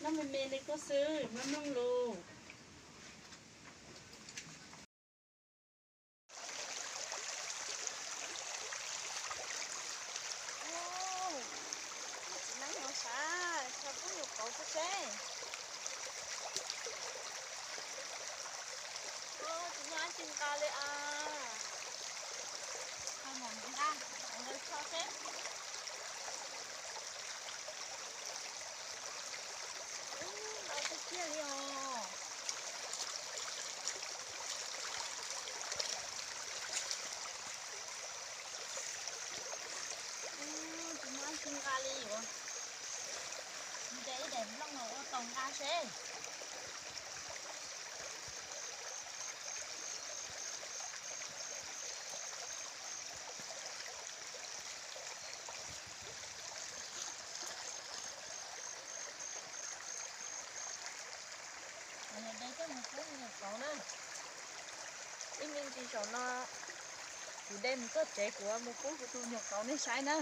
Nyob me me li koj xwb, muab noog lus. Txiv neeb no sav, tsis pub nyuam kauv tso seb. Tsis muaj dab tsi nqa li as. Nqa, nqa tso seb. Ntau tiag tiag li os. Tsis muaj dab tsi nqa li yuav nce ib daim nplooj los ua tau nqa seb. De coj mus pub nyuam kauv na. Ib me ntsis saum no kuv de mus txog tsev kuv mus pub kuv tus nyuam kauv nej saib na.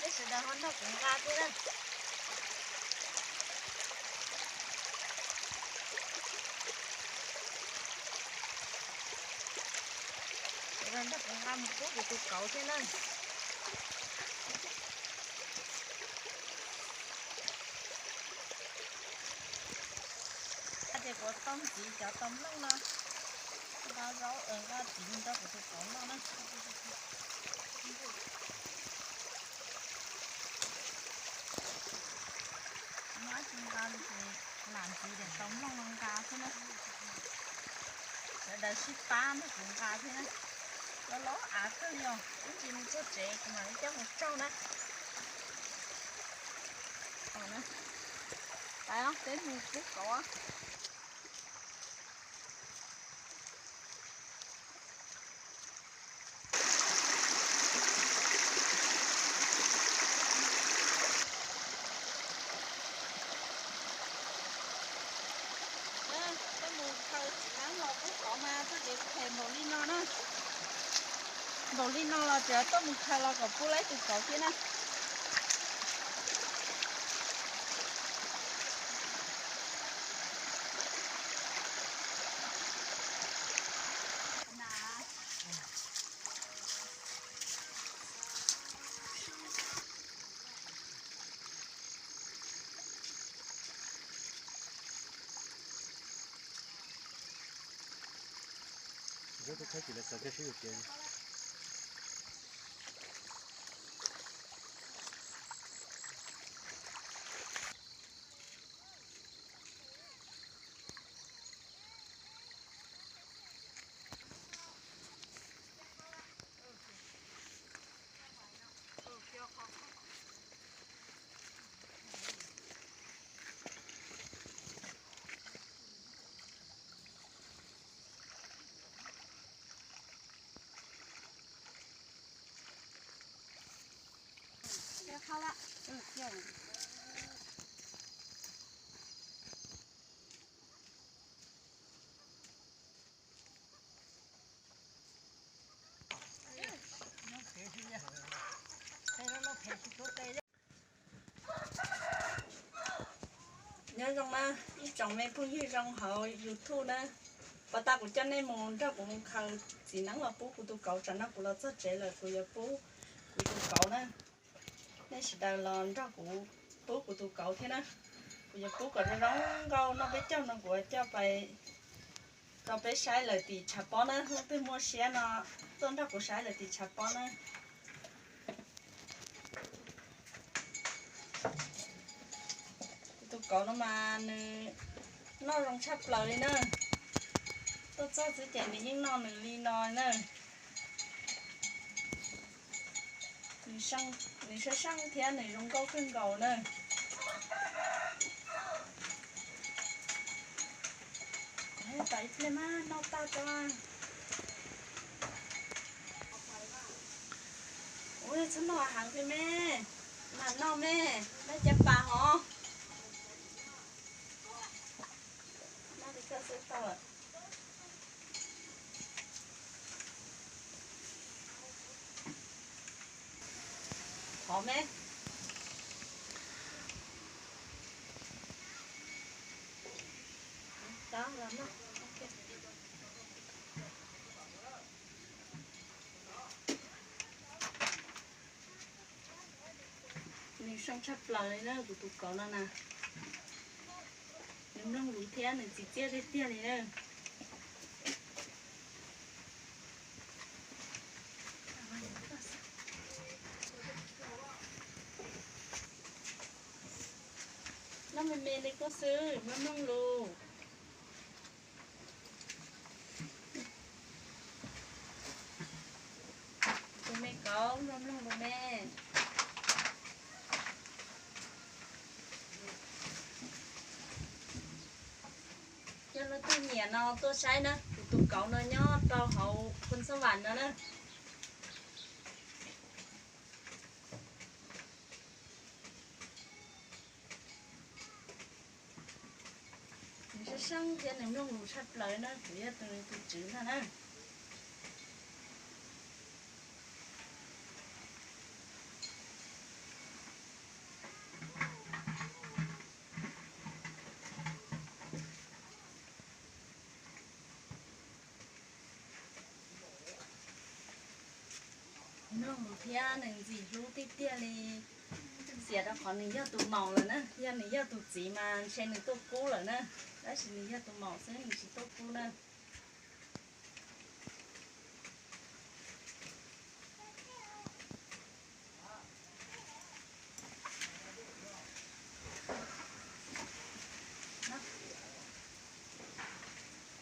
Peb sawv daws ho nrog kuv nqa thiab na. Sawv daws nrog kuv nqa mus pub kuv tus kauv thiab na. Ces kuv tau ntxiv cov tau nplooj no, nqa zaub nqa txiv rau kuv tus kauv noj na. Muab tsis nqa li ces lam ntxiv daim tau nplooj no nqa xwb na. Sawv daws sib pab nrog kuv nqa thiab na. Los los av kawg li os, ib ntsis mus txog tsev kuv mam li coj mus tsaug na. Pais os, peb mus pub kauv. Peb mus khaws txiv neeb los pub kauv mas txoj kev phem npaum li no na. Npaum li no los tseem tuaj mus khaws los kom pub laib tus kauv thiab na. Tus khaib tsis lawv xav kiag sib yuam kev. Nyob zoo na, ib tsoom me phooj ywg zoo hauv YouTube na, puas tas kuv coj nej mus nrog kuv mus khaws txiv neeb los pub kuv tus kauv tsam no kuv los txog tsev lawm kuv yuav pub kuv tus kauv na. Nej sawv daws los nrog kuv pub kuv tus kauv thiab na. Kuv yuav pub kom zoo zoo nkauj noj peb caug no kuv coj pais rau peb saib lawm tim tshav pob na. Leej twg muaj siab no tuaj nrog kuv saib lawm tim tshav pob na. Tus kauv no mas nws noj zoo tshaj plaws li na. Tuaj txog xwb ces nws yeej noj nws li no na. Nws seej thiab nws zoo nkauj kawg nkaus na. Ib pliag mas noj tag tso. Ua txhob noj heev li me, mam noj me, noj caj pas hov. Thov me. Nws seej tshaj plaws li na, kuv tus kauv no na. Nws mloog luv thiab nws txiv txiaj tiag tiag li na. Noj me me li koj xwb, mloog mloog lus. Tus me kauv, mloog mloog lus me. Yog leej twg nyiam no tuaj saib na, kuv tus kauv no nyob rau hauv Phoo Xab Vam no na. Nws seej seej thiab nws mloog lus tshaj plaws na, kuv yog tus, tus tswv ntag na. Mloog lus thiab nws ntxim hlub tiag tiag li. Xiam rau qhov nws yog tus maum lawm na, yog nws yog tus txiv mas ntshe nws tuaj kub lawm na, tab sis nws yog tus maum xwb nws tsis tuaj kub na.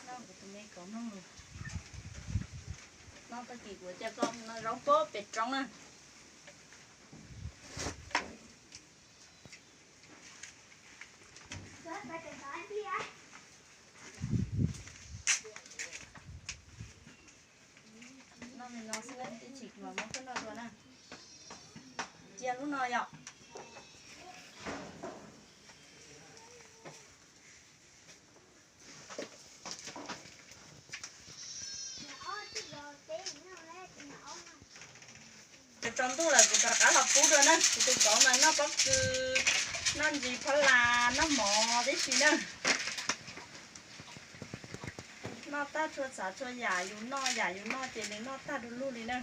Noj kuv tus me kauv mloog lus. Noj tag kis kuv coj koj no zaub pob pem roob na. Noj li no xwb na, ib chim kuv mam muab koj noj dua na. Cia lub no yom. Tsaus ntuj lawm kuv rov qab los pub dua na, kuv tus kauv mas noj pob kws, noj ntsis phab las, noj mov tib si na. Noj tag txhua tsav txhua yam yus noj, yam yus noj ces nws noj tag du lug li na.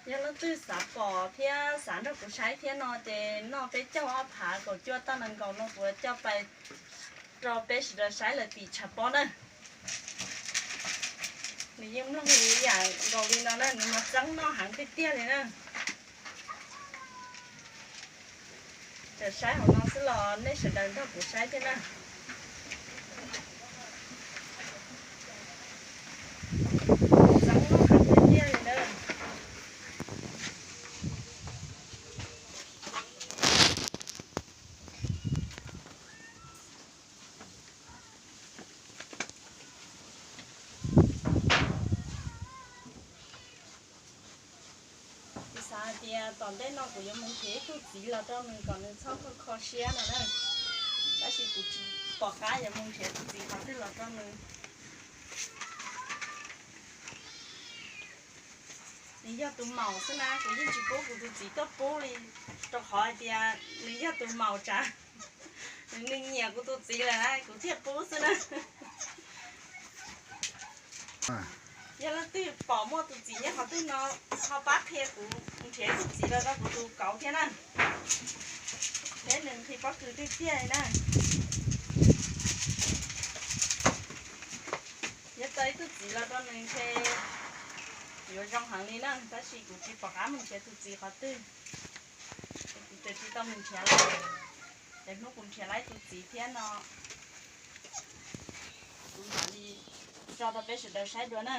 Yog leej twg xav pom thiab xav nrog kuv saib thiab no ces noj peb caug ob phav kaum cuaj toj nees nkaum no kuv coj pais rau peb sawv daws saib lawm tim tshav pob na. Nws yeej mloog li yam nkaus li no na, nws mas txeeb noj heev tiag tiag li na. Tseem saib hauv no xwb los nej sawv daws nrog kuv saib thiab na. Txeeb noj heev tiag tiag li na. Kuv xav hais tias tom ntej no kuv yuav mus nrhiav ib tug txiv los rau nws kom nws txhob kho kho siab no na. Tab sis kuv tsis pom qab yuav mus nrhiav tus txiv qhov twg los rau nws. Nws yog tus maum xwb na, kuv yeej tsis pub kuv tus txiv tuaj pub li, rau qhov hais tias nws yog tus maum tsam nws nyiam kuv tus txiv lawm na, kuv thiaj pub xwb na. Yog leej twg pom muaj tus txiv nyob qhov twg no ho pab qhia kuv. Nrhiav ib tug txiv los rau kuv tus kauv thiab na. Thiab nws nqhis pob kws tiag tiag li na. Yog tau ib tug txiv los rau nws ntshe yuav zoo heev li na, tab sis kuv tsis pom qab mus nrhiav tus txiv qhov twg. Kuv tseem tsis tau mus nrhiav lawm. Ces hnub kuv nrhiav tau ib tus txiv thiab no, kuv mam li tso rau peb sawv daws saib dua na.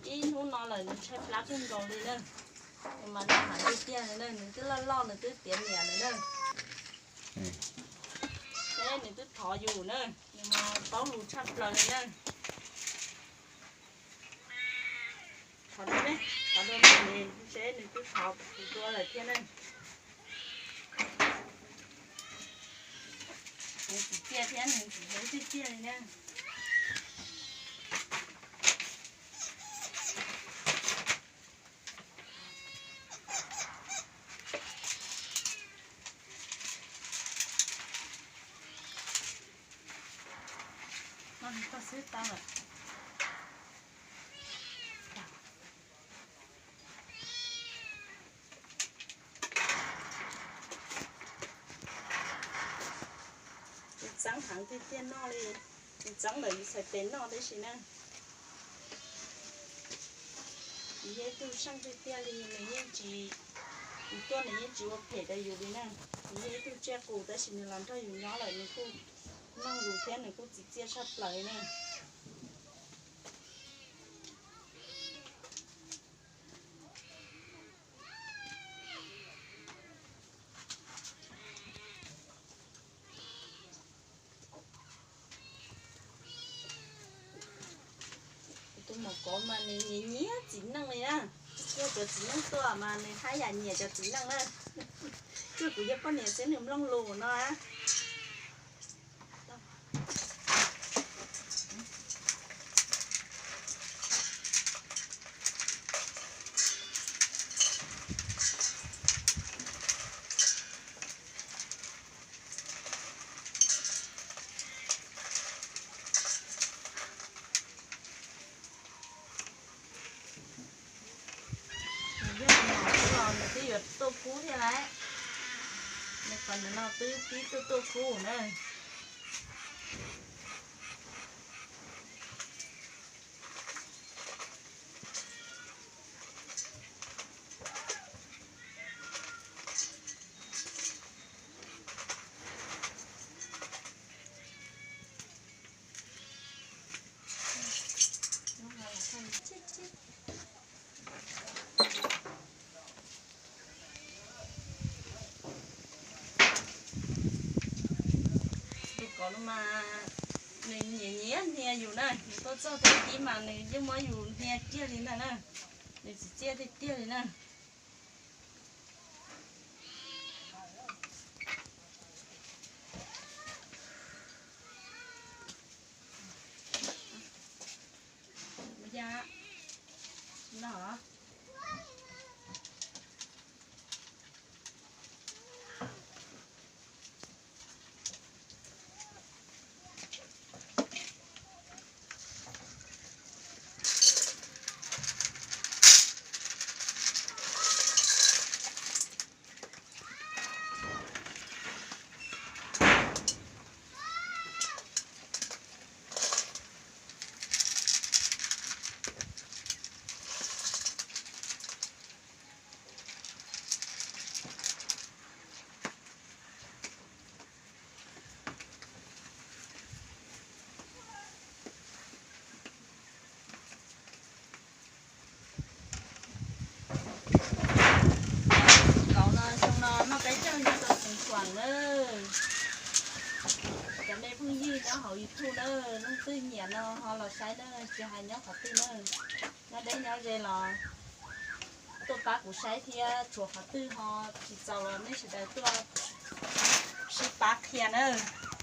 Ib hnub no lawm nws tshaib plab kawg nkaus li na. Nws mas noj heev tiag tiag li na, nws twb loj loj nws twb tiav niam lawm na. Seb nws twb thov yus na, nws mas paub lus tshaj plaws li na. Thov dua ne, thov dua ne, seb nws twb thov kuv dua lawm thiab na. Nws tsis txiaj thiab nws tsis hlub tiag tiag li na. Koj xwb tau lawm. Kuv txeeb heev tiag tiag noj li, kuv txeeb ntawm yus txhais tes noj tib si na. Nws yog ib tug seej tiag tiag li, nws yeej tsis, kuv tuaj nws yeej tsis ua phem rau yus li na. Nws yog ib tug tsiaj qus tab sis nws los nrog yus nyob lawm nws kuj mloog yus thiab nws kuj txiv txiaj tshaj plaws li na. Kuv tus maum kauv mas nws nyiam nyiam txiv neej li na. Yog cov txiv neej tuaj mas nws haj yam nyiam cov txiv neej na. Tsuas kuv yog poj niam xwb nws mloog lus no. Nws yog nws los nws twb yuav tuaj kub thiab lauj. Nws qhov nws no twb pib tuaj tuaj kub na. Tus kauv no mas nws nyiam nyiam hnia yus na, yus tuaj txog tuaj ib mas nws yeej muab yus hnia kiag li ntag na. Nws txiv txiaj tiag tiag li na. Kauv no xyoo no noj peb caug nyob rau Xeev Khuam na. Cov me phooj ywg nyob hauv YouTube na, leej twg nyiam no ho los saib na, tsis hais nyob qhov twg na, nyob deb nyob ze los tuaj pab kuv saib thiab, tshuav qhov twg ho tsis txaus los nej sawv daws tuaj sib pab qhia na.